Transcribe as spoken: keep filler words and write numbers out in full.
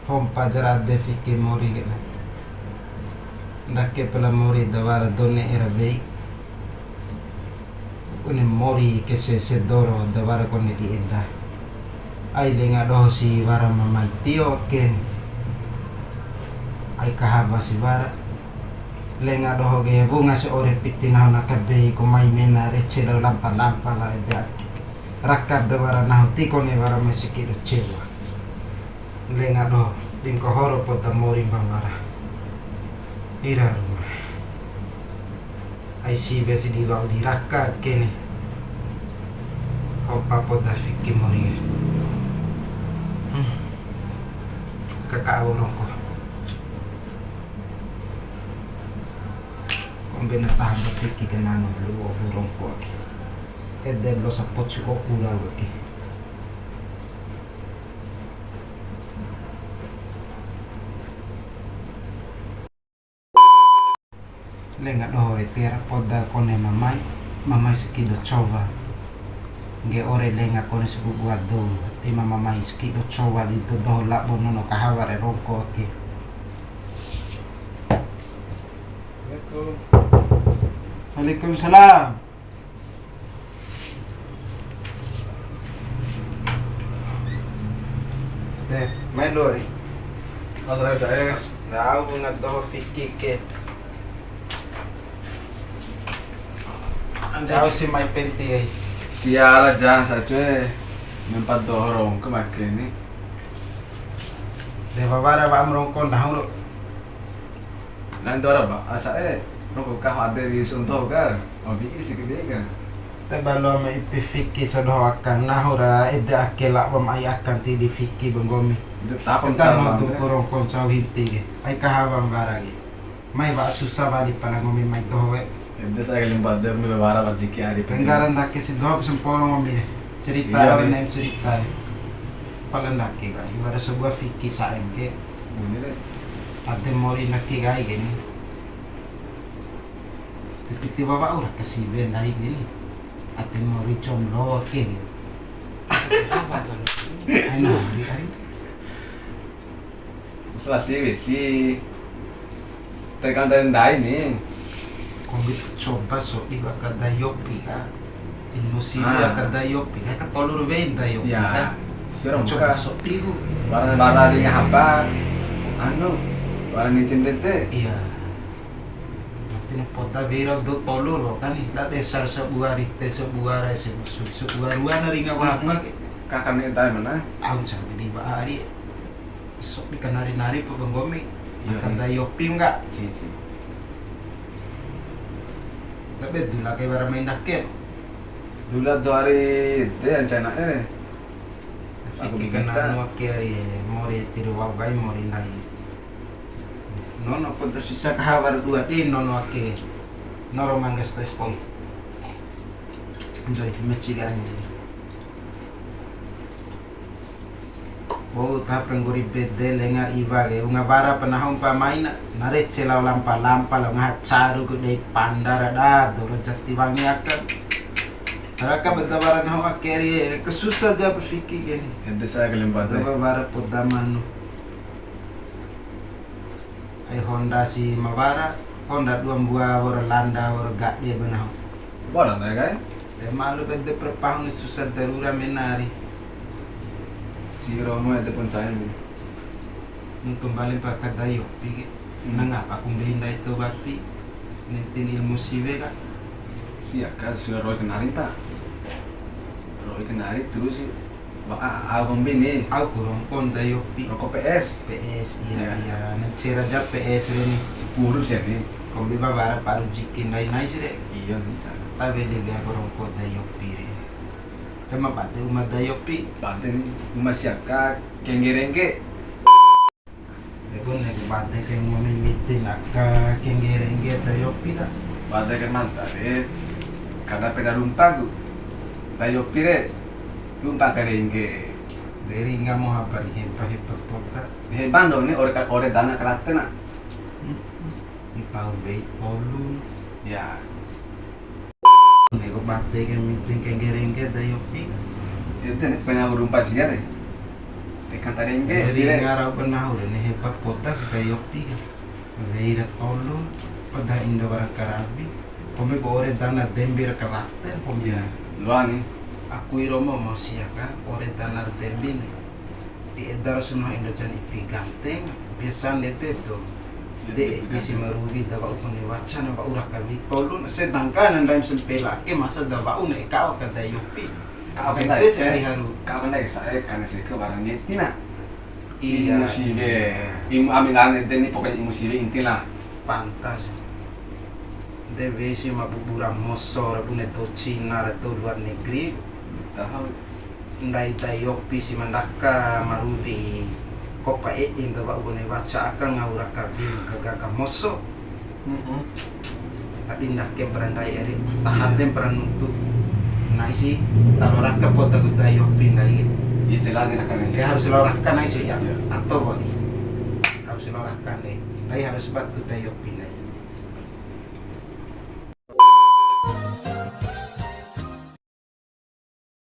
Hompa jara ade fiki mori ke. Ndake pala mori da wara dou ne'e ra wei. Bune mori ke se, ese doro da wara kone di eda. Ai lenga doho si wara ma mai tio ke. Ai kahawa si wara. Lenga doho ke wunga si ore piti nahu na kabei ko mai mena rece lao lampa-lampa la ede ake. Raka da wara nahu ti kone wara mai siki do cewa. Lenga doho, di nggoho ro poda mori mbawara. Ira ruma. Ai siwe si di wa'u di raka kene. Hopa poda fiki mori. Hmm. Kaka au rongko. Kombi na taha ba fiki ke nano lu o bu rongko ake. Ede lo sapocu o ura ake. Lenga doho e tiwara poda kone mamai, mamai siki do cowa. Ngge ore lenga kone sabubua dou, tima mamai siki do cowa di do doho labo nono kahawa re rongko ake. Assalamualaikum. Waalaikumsalam. Te, mai dua ni. Mas Rai, saya. Tahu nggak tahu fikir ke. Jauh si mai penti ai. Tiwara ja sa cue. Nempat doho rongko make ni. De wawara wa am rongko nahu ro. Nandora ba, asa e, rongko ka ade di sunto ka, obi isi ke deka. Te balo ma ipi fiki sodoho akan, nahu ra ede ake labo ma ai akan ti di fiki ba nggomi. Tetap Tentang mau tuku rongko ncau hiti ke, ai kahawa mbara ke. Mai wa susa wali pala nggomi mai doho e. Ede sa ke limba de, mi wara wa jiki ari pe. Nggara ndake si doho semporo nggomi de. Cerita. Iya, ore nem cerita e. Pala ndake ka, iwara sebuah fiki sa ede. Bune re. Ade mori ndake kai ke ni. Titi tiba wa'u ra kasiwe ndai ke ni. Ade mori jomblo ke ni. Apa tuh? Aina mori ai. Masalah siwe si. Tergantung dari ndai ni. Kombi coba sodi aka Dae Yopi ka. Ilmu siwe aka Dae Yopi ka. Ka tolu ra wei Dae Yopi ka. Sira coba muka. Sodi ku. Wara-wara ringa hapa. Anu. Wara niti ndede. Iya. Berarti na poda wei ra dou tolu ro kan. La desa sabua rite sabua ra se-, sabua rua na ringa wapa ke. Kakak ni ndai mana? Au cak di ba ari. Sodi kanari-nari pu ba nggomi. Iya, aka Dae Yopi ngga? Si, si. Tapi dula kai wara mai ndake. Dula dou ari de rencana e. Aku fiki bibita. Kananu ake ari mori tiru wau kai mori ndai. Nono poda sisa kahawa ra dua di nono ake. Noro mangga stres koi. Enjoy, meci ka anjing. Wa'u taho ra nggori bade lenga iwa ke, wunga wara pa nahu mpa mai na, na rece lao lampa-lampa lao ngaha caru ku dei panda ra da, doro jati wangi akan. Raka bade wara nahu ake ari, kasusa ja pa fiki ke. Ede sa ke lempa de. Dou wara poda manu. Ai Honda si ma wara, Honda dua mbua wa'ura landa wa'ura gade ba nahu. Bona ndai kai? De malu bade perpahun susa darura mena ari. Si romo ede pun saya ni. Nuntu mbali pa aka Dae Yopi ke. Hmm. Na ngapa ku mbei ndai to wati. Nenti ilmu siwe ka. Sia ka sudah roi kenari ta. Roi kenari terus si. Wah, ah, ah, kombi ni. Au ku rongko Dae Yopi. Rongko P S. P S, iya, iya. Nang cera ja P S re ni. Sepuluh sih ni. Kombi ba wara paru jiki ndai nais re. Iya ni, sana. Tabe de ga ku rongko Dae Yopi re. Cuma bade uma Dae Yopi. Bade ni, uma siaka kengge rengge. Ede ku ne'e ku bade ke nggomi mitin aka kengge rengge Dae Yopi ka. Bade ke manta re, kada peda rumpa ku. Dae Yopi re, rumpa ka rengge. Deri ngamo haba ni hempa hempa poda. Hempa ndo ni ore ka, ore dana karate na. Hmm. Ntau bei tolu. Ya. Ne'e ku bade ke mitin kengge rengge Dae Yopi. Ede ni pena rumpa sia re. Kanta rengge, ringa rau ba nahu re, ne'e hebat poda ka Dae Yopi ka. Wei ra tolu, pada indo barang karabi, kombi ba ore dana dembi ra kalate, kombi. Iya, loa ni. Akui romo mau sia ka, ore dana ra dembi ni. Di eda ra suno indo jan ipi ganteng, biasa ndede to. De, di si maruwi da wa'u kone wacana, wa'u raka wi'i tolu, sedangkan ndai sempela ke masa da wa'u ne'e kawa ka Dae Yopi. Ka apa ndai? Ede sehari-hari. Ka apa ndai? Saya karena saya ke barang neti na. Iya. Ilmu siwe, ilmu ambil ente ni pokoknya ilmu siwe inti lah. Pantas. De wei si ma bubura moso ra bune dou Cina ra dou luar negeri. Tahu. Ndai Dae Yopi si mandaka maruwi kopa edin ta wa'u kone waca aka ngau raka wi'i ka gaga moso. Mm-mm. Tapi ndake pera ndai eri, tahaden pera nuntu. Nai si, talo raka poda ku Dae Yopi ndai. Iya, jelas ni raka ni. Ya, harus lo raka nai si, ya. Iya. Atau kok ni. Harus lo raka ndai. Ndai harus batu Dae Yopi ndai.